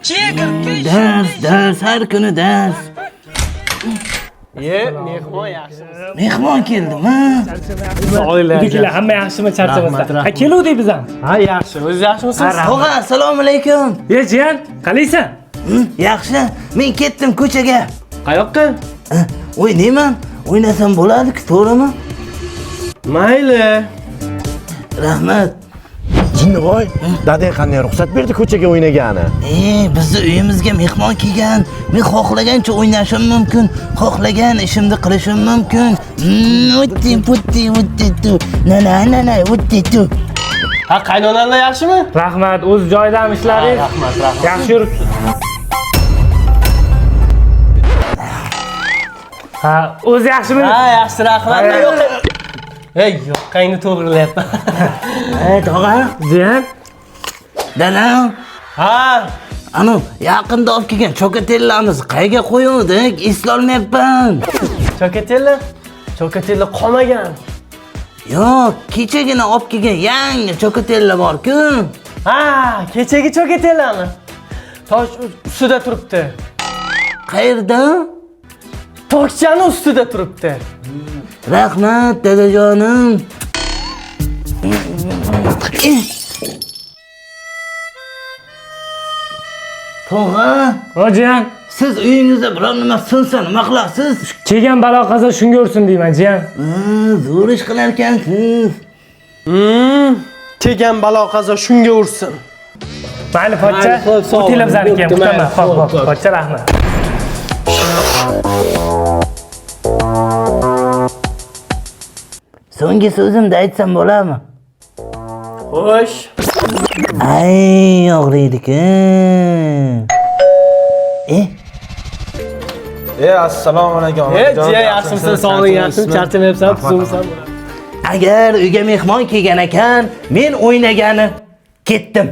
Dars, dars, har kuni dars. Ye, mehmon yaxshimisiz? Mehmon keldimi? Uydagilar hamma yaxshimi, charchamasdan? Ha, keluvdik biz ham. Ha, yaxshi. O'zingiz yaxshimisiz? Tog'a, assalomu alaykum. Ye, jiyan, qalaysan? Yaxshi, men ketdim ko'chaga. Qayoqqa? O'ynayman. O'ynasam bo'ladi-ku, to'g'rimi? Mayli. Rahmat. Jinnivoy, dadang qanday ruxsat berdi ko'chaga o'ynagani? Bizni uyimizga mehmon kelgan. Men xohlagancha o'ynashim mumkin, xohlagan ishimni qilishim mumkin. Utti putti utti tu. Na na na na utti tu. Ha, qaynonanglar yaxshimi? Rahmat, o'z joyidami ishlaringiz? Rahmat, rahmat. Yaxshi yuribsiz. Ha, o'zi yaxshimi? Ha, yaxshi, rahmat. Yo'q. Ey, yoqqangni to'g'rilayapman. Tog'a, Jiyan, dadam. Ha, Anu yaqinda olib kelgan chokatellamiz qayerga qo'yuvdik? Eslolmayapman. Chokatella? Chokatella qolmagan. Yo'q, kechagina olib kelgan yangi chokatella bor-ku. Ha, kechagi chokatellami? Tosh ustida turibdi. Qayerda? Tokchani ustida turibdi. Rahmat, dadajonim. Tog'a, o jiyan, siz uyingizda biror nima sinsa nima qilasiz? kelgan balo qazo shunga ursin deyman, jiyan. Zo'r ish qilar ekansiz. Kelgan balo qazo shunga ursin. Mayli, pochcha, o'tinglar bizaniki ham, kutaman. Xo'p, xo'p, pochcha, rahmat. So'nggi so'zimni aytsam bo'ladimi? Xo'sh. Ay, og'riydi-ku. Assalomu alaykum. Jiyan, yaxshimisan, sog'lig'ing yaxshimi? Charchamayapsan, tuzukmisan? Agar uyga mehmon kelgan ekan, men o'ynagani ketdim.